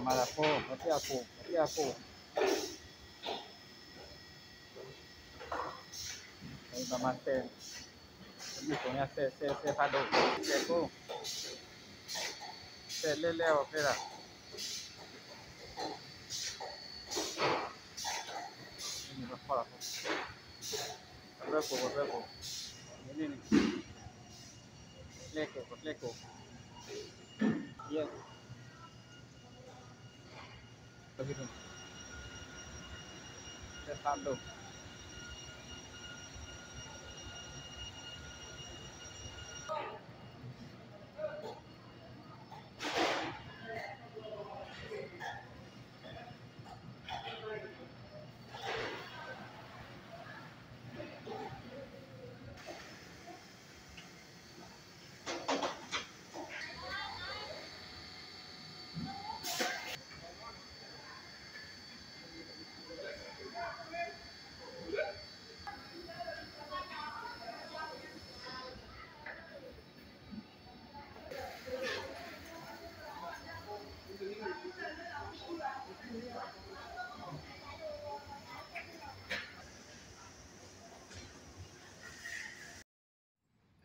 မၤတၢ်ဖိ ပတဲအကိၣ် ပတဲအကိၣ် ပမၤတဲ မ့ၢ်ကိၣ်ညါ စဲ စဲ စဲဖးဒိၣ် စဲကိၣ် စဲလဲၣ်လဲၣ်အီၤဖဲဒၣ် ပလွဲကိၣ် ပလွဲကိၣ် န့ၣ်န့ၣ် ပကျဲကိၣ် ပကျဲကိၣ် ယဲ ပကဒိၣ် ပသးဒိၣ်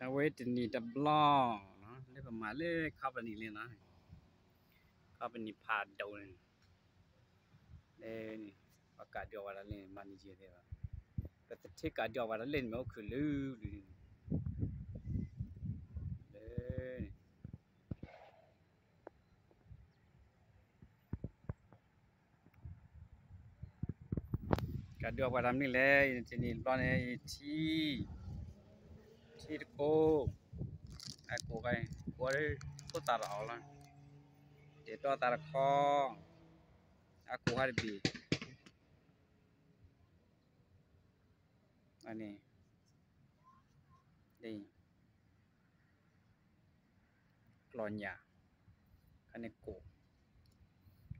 အဝဲတနံၤတဘျီ လၢပမၤလၢ company လံနီၤ company ဖးဒိၣ်န့ၣ် လၢန့ၣ် ပကးဒုးအီၣ်ဝဲဒၣ်လၢန့ၣ် manager သ့ၣ်ဘၣ် ပသထ့ကးဒုးအီၣ်ဝဲဒၣ်လၢန့ၣ် မ့ၢ်အိၣ်ခုၣ်လၢဒုးန့ၣ် လၢန့ၣ် ကးဒုးအီၣ်ပှၤတၢ်မနုၤလဲၣ် ယတနံၤတဘျီန့ၣ် ယထံ ထံတကိး အကိး ကိး ခိၣ်သးတအီၣ်လီၤ ယတီၢ်သးတခီ အကိးဟဲတဘ့ၣ် အန့ၣ် ကျီၢ်ညၣ် ခါန့ၣ်ကိး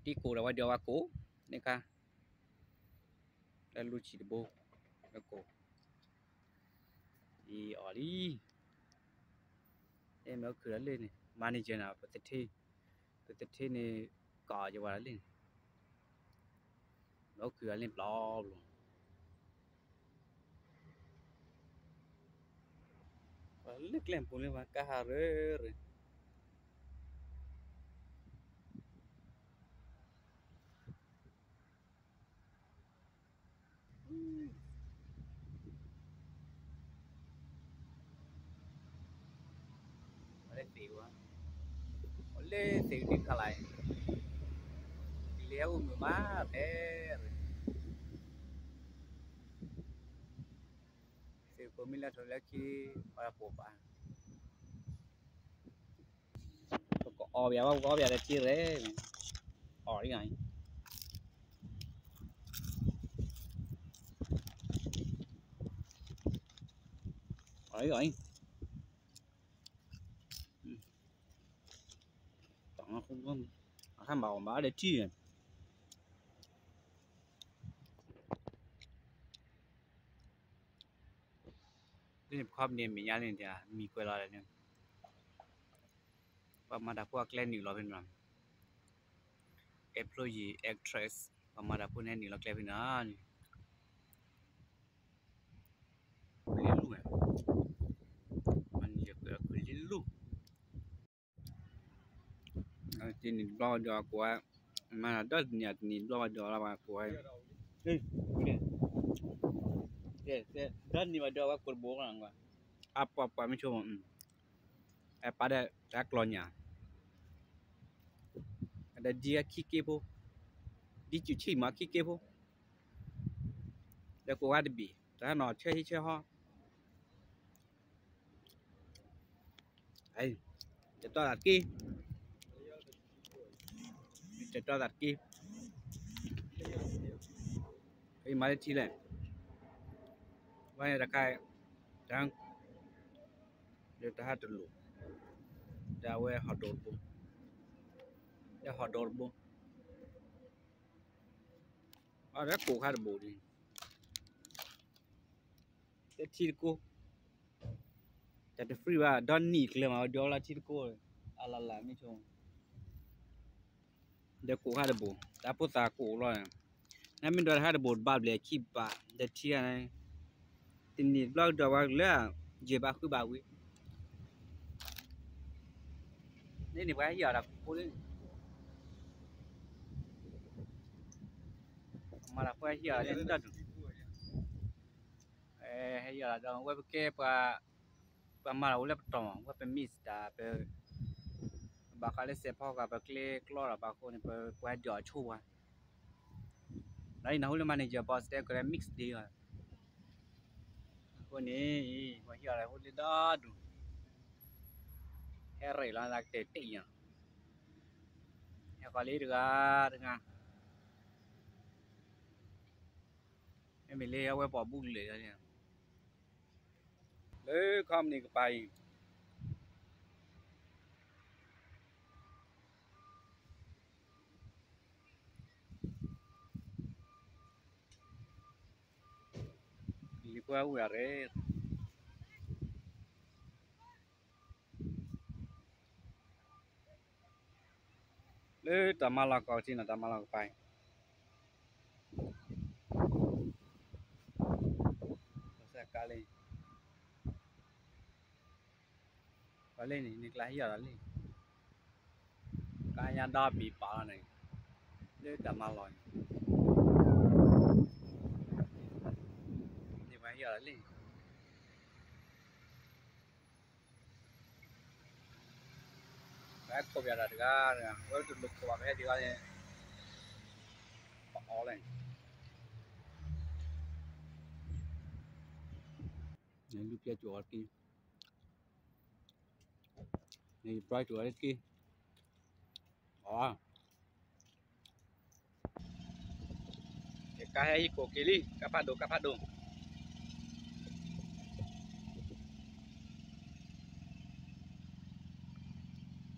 ဒ်ကိးဒီးဝဲဒုးအီၣ်ဝဲကိး န့ၣ်ခါ လၢလူထံၣ်တဘိ လၢကိး အံၤအီၣ်လံ အဲၣ်မ့ၢ်အိၣ်ခုၣ်လၢန့ၣ် manager န့ၣ် ပသထ့ ပသထ့န့ၣ် ကးအီၣ်ယဝဲဒၣ်လၢန့ၣ် မ့ၢ်အိၣ်ခုၣ်လၢဘျီဘျီ လၢကျဲပူၤလၢပှၤကဟးရၢရၢ လၢသ့ၣ်ဝဲ လၢသ့ၣ်ဒုးခါလၢ် ကလံၤဟဲအိၣ်မုာ်မးဖဲ သ့ၣ်ကိးမ့ၢ်လၢထိးလၢခံ ပှၤပိာ်ပာ် ပကအီၣ်ဘၣ် ပကအီၣ်ဘၣ်ဒီးထံရဲၣ် အီၣ်ဒ်ဂၤ အီၣ်ဒ်ဂၤ အခါမၤအီၣ်မၤဒီးထံ လၢန့ၣ် ပခီပန့ၣ် မဲာ်ညါလၢန့ၣ် မံၤကွဲးလီၤန့ၣ် ပှၤမၤတၢ်ဖိအကျဲနုာ်လီၤဖဲန့ၣ်လီၤ employee address ပှၤမၤတၢ်ဖိန့ၣ်နုာ်လီၤကျဲဖဲန့ၣ်လီၤန့ၣ် လ့လူၢ် မၤန့ၢ်ယကွဲးလီၤလ့လူၢ် တနံၤတဘျီဒီးအကိးဝဲ မၤဒီးတနံၤတနံၤတဘျီဒီးလၢပှၤကိးဝဲ ဒီးနံၤဘၣ်ဒီးဝဲကိးတဘိ အပှၤပှၤမ့ၢ်ဆိ အပာ်ဒီးတၢ်ကျီၢ်ညၣ် ဒီးဒ်အခံက့ဖိ ဒ်စူၤဆံၣ်မးခံက့ဖိ ဒီးကိးဝဲတဘ့ၣ် တၢ်နီၢ်ဆၢဟံၣ်ဆၢဟီ တတီၢ်သးတက့ၢ် တတီၢ်သးတက့ၢ် မၤလၢထံလဲၣ် ဝဲတခါ တၢ် လၢတၢ်ဟးတလိၣ် တၢ်ဝဲဟီၣ်ဒိၣ်တဘိ တၢ်ဟီၣ်ဒိၣ်တဘိ အဒီးကိးခါတဘိဒ် တထံတကိး တၢ်တ free ဘၣ် ဒီနံၣ်ကျၢၤမး ဝဲဒုးအီၣ်လၢထံတကိး အလၢ်လၢ်မ့ၢ်ဆိ ဒီးကိးဟဲတဘိ, တၢ်ဖိသၣ်ကိးလီၤ, နမ့ၢ်ဒိးတဟဲတဘိတဘၣ်ဘျဲၣ်ခံဘၣ်, ဒီးထံဂၤန့ၣ်, တနံၣ်တဘျီကဒီးဝဲလၢ, ယဲၢ်ဘၣ်ဃုဘၣ်ဝံၤ, န့ၣ်န့ၣ်ပှၤဟဲဟံးအီၤဒီးကိးဖိလၢ, မၤလၢပှၤဟဲဟံးအီၤလၢတၢ်ဒူၣ်, ဟဲဟံးအီၤဒီးဝဲပကဲပှၤ ပှၤမၤလီၤအိၣ်လၢပတီၢ်မး ဝဲပ miss တၢ်ပ, ဘၣ်ဃးလၢစဲးဖီကၤ ပကျဲကျီဒီးပှၤအဃိန့ၣ် ပပှၤဒုးအီၤဆိပှၤ, လၢအံၤနၢ်ဟူလၢ manager boss တဲကရၢ mix ဒံးအီၤ, အဃိန့ၣ်အံၤ ပှၤဟံးအီၤလၢဟိလၢဒီဒူၣ်, ဟဲရ့ၣ်လီၤသးကတဲာ်တ့ၢ်ညါ, ဟဲဃီၤလံတဂၤတဂၤ, မ့မ့ၢ်လၢအဝဲပိာ်ဘူၣ်ကလၢာ်လီၤ, လၢခီမနံၤကပၤအံၤ လံၤကွဲဝံၤအရ့ လၢတၢ်မၤလီၢ်ကီၢ်ကထံနီၤ တၢ်မၤလီၢ်ကပၤအံၤ, ကါလံ, ပှၤလၢန့ၣ် နကျါဟံးအီၤဒီးလံ, ကါညါဒီဘံၣ်ပာ်လီၤန့ၣ်, လၢတၢ်မၤလီၢ်န့ၣ်, န့ၣ်ပှၤဟံးအီၤဒီးလံ ပဟဲခိးပယီၤတၢ်တဂၤတဂၤ ဝဲတလိၣ်ခိးဘၣ် ပဟဲဒံးဘၣ်န့ၣ်, ပအီၣ်လဲၣ်, န့ၣ်လူပျဲကၠိၤအီၤတက့ၢ်, န့ၣ်ပျဲကၠိၤအီၤတက့ၢ်, အီၣ် ကါဟဲဟံးခိၣ်က့ၤလံ ကါဖးဒိၣ် ကါဖးဒိၣ်, အီၣ်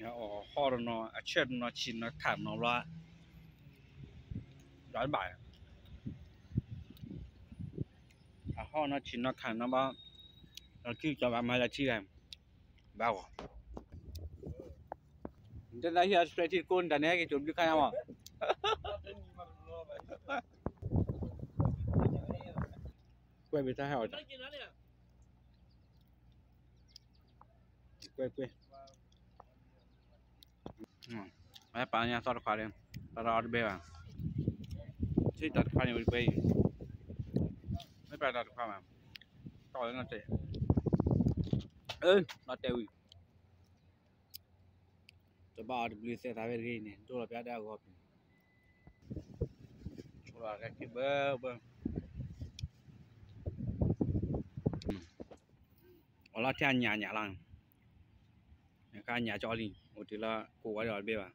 ဟီၣ်တနီၤ အဆၢၣ်တနီၤ ဆံးနီၤခးနီၤဘျီ, ဒီးတဘၣ်, အဟီၣ်နီၤဆံးနီၤခးနီၤဘျီ, ဒီးခံကီၤဘၣ်မၤလၢထံဂၤ, ဘၣ်ဂီၤ, နတသးဟံးအီၤ straight ထံတကိး နတၢ်န့ၣ်ဟဲက့ၤကၠိၤဘျုးခါညါမး, ကွဲးဘၣ်တၢ်ဟဲအီၤ, ကွဲးကွဲး, မ့ၢ်ပာ်ညါသီတခွါလၢ, တၢ်တအီတဘဲဘၣ်, ထံၣ်တၢ်တခွါန့ၣ်ဝံၤကွဲးအံၤ, မ့ၢ်ပာ်တၢ်တခွါဘၣ်, တီၢ်လၢနီၢ်တဲာ်, အၢ နီၢ်တဲာ်ဝံၤ, တဘၣ်အီၤတဘျုးသဲသးဝဲတဂ့ၤန့ၣ် ဒိၣ်လီၤပျါဒၣ်အဂီၢ်ပူၤ, ဆိလီၤကဲက့ၤဘၢဘၢ, အီၣ်လီၤထဲအညၣ်ညၣ်လီၤ, နခါညၣ်ကၠီလံ အိၣ်တုၤလၢကိးဝဲဒီးအီၤတဘ့ၣ်ဘၣ်,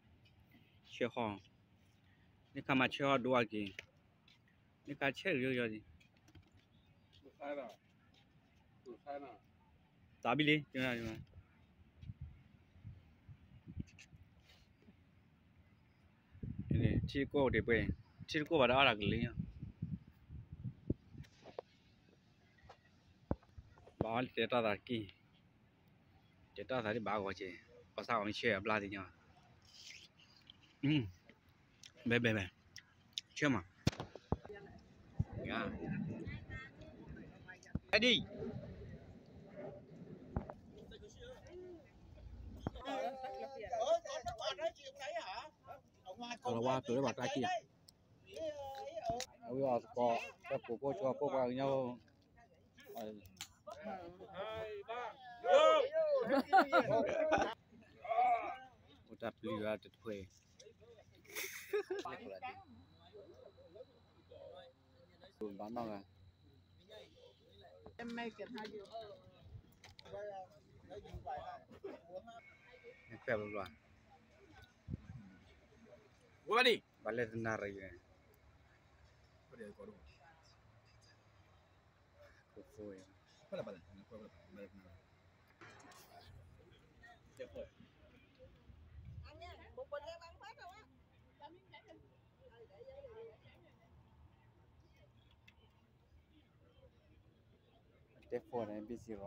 ဆဲးဟီၣ်, နခါမၤဆဲးဟီၣ်ဒိၣ်အက့ၤ, နခါဆဲးရယီၤဒံး, တၢ်ဘံၣ်လံ, ထံတကိးအိၣ်တ့ၢ်ပှဲၤ, ထံတကိးဘၣ်ဒီးအီၣ်တၢ်ကလံၤ, ဘၣ်အီၤတဲာ်တီၢ်သးတက့ၢ်, တဲာ်တီၢ်သးဒ်ဘၣ်ဂီၤက့ၤ, ပှၤသးအီၤမ့ၢ်ဆဲးအဘျါသ့ၣ်ညါ, ဘဲဘဲဘဲ, ဆဲးမး, အဒံၣ် ကလၤဝါကျိၤလၢဘၣ်တၢ်ခံဂၤ, အဝဲအီၤသကိး, တၢ်ကိးဖိဆှီဖိပှၤကညီဖိ, အိၣ်တၢ်ပျံၤဝဲတတဖှဲ, ဘၣ်နီၢ်ဂၤ ဖဲဘျီ, ဘၣ်လဲၣ်တနၣ်ရံၣ်, တဲဖိန့ၣ် busy လီၤ.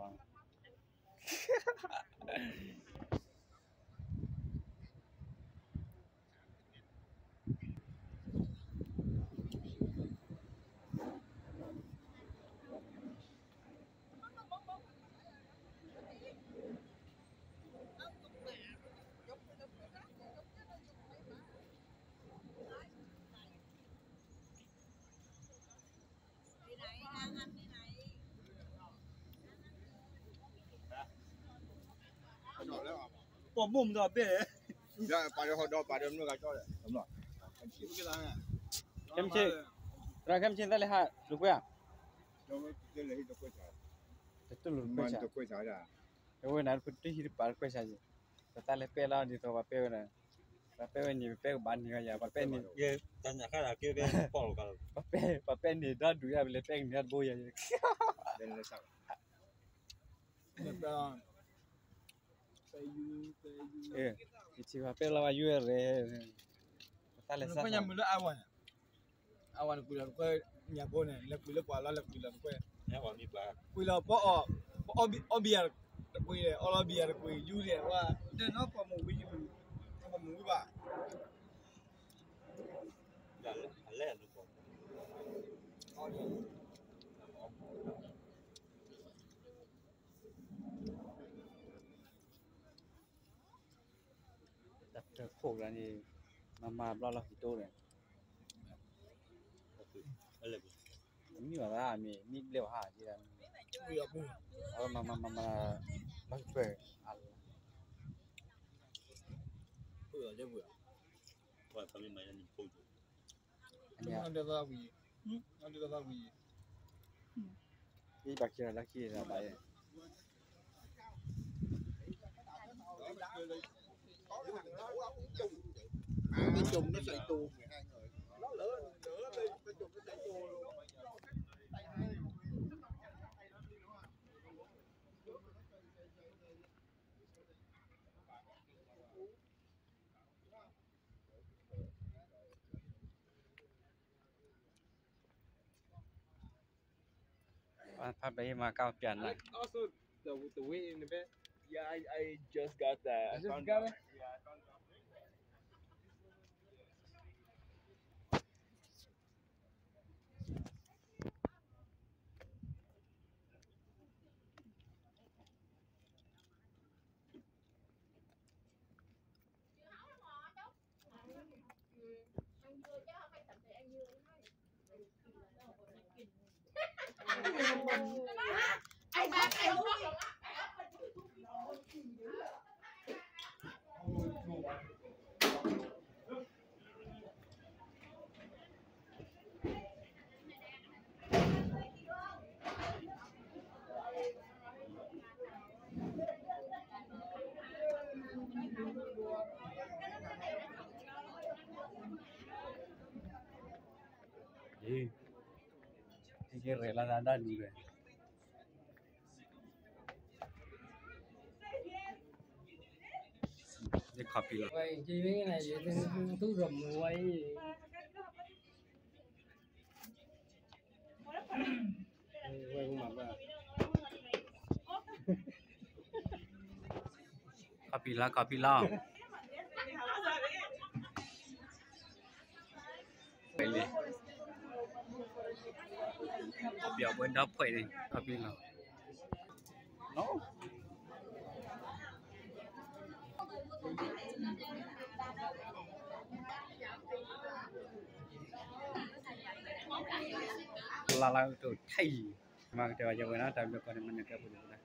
ပိာ်မိၢ်မတၤဘဲၣ်, ပာ်ဒီးဟီၣ်ဒီးပာ်ဒီးမနုၤဂၤကၠီဒီး, ခဲမုၢ်ဆ့ၣ်, သရၣ်ခဲမုၢ်ဆ့ၣ် သးလဲၤဟးလိာ်ကွဲဧါ, တတူၢ်လိာ်တကွဲးဆၣ်, အဝဲန့ၣ် ပတဟံးတပာ်တကွဲးဆၣ်ယံၤ, ပသးလဲၤပဲလီၤဒ်သိးပှၤပဲဝဲန့ၣ်, ပှၤပဲဝဲန့ၣ် ပပဲကဘၣ်န့ၢ်ဂၤယၤ, ပှၤပဲန့ၣ်, ပှၤပဲန့ၣ်ဒီဒူၣ်ယၤ ပလဲၤပဲကန့ၢ်တဘိယၤ, ယထံၣ်ပှၤပဲလီၤဘၣ်ယုၢ်ရဲၣ်, ပသးလဲၤစး အဝဲန့ၣ်ကွံာ်လီၤတကွဲး, ညၣ်ဖိန့ၣ် လဲၤကွံာ်လၢပှၤလီၤ လဲၤကွံာ်လီၤတကွဲး, ကွံာ်လီၤပအီၣ်, ပအီၣ်ဘံယၤတကွံာ်, အီလီၤဘံယၤတကွံာ် ယူန့ၣ်ဝဲ, ပမူဝံဘၣ်, တၢ်ခိၣ်ကျါန့ၣ်, မၤမၤဘျီလီၤဟံၣ်တိၢ်န့ၣ်, မ့ၢ်ဘၣ်သးမ့ၢ် မ့ၢ်ဘျဲၣ်ဘၣ်ဟးန့ၣ်, မၤမၤမၤမၤ, ဘၣ်ထွဲ, အဝံၤ, ဘၣ်ခံလီၤလၢခံလီၤဘၣ်, ဖးဘဲမၤကါပျၢ်နၤ, also the the way in the bed, yeah, I I just got that, I found out, yeah, I found out. ခီပံလီၤ ခီပံလီၤ, ပျီပဝဲဒီဖှဲးန့ၣ် ခီပံလီၤ, လၢလၢကတိၤထဲအံၤ, မၤကတၢၢ်ဝဲယဝဲနီၤ တၢ်ဘျုးကိးန့ၣ် မၤနၢၤကဲပူၤန့ၣ်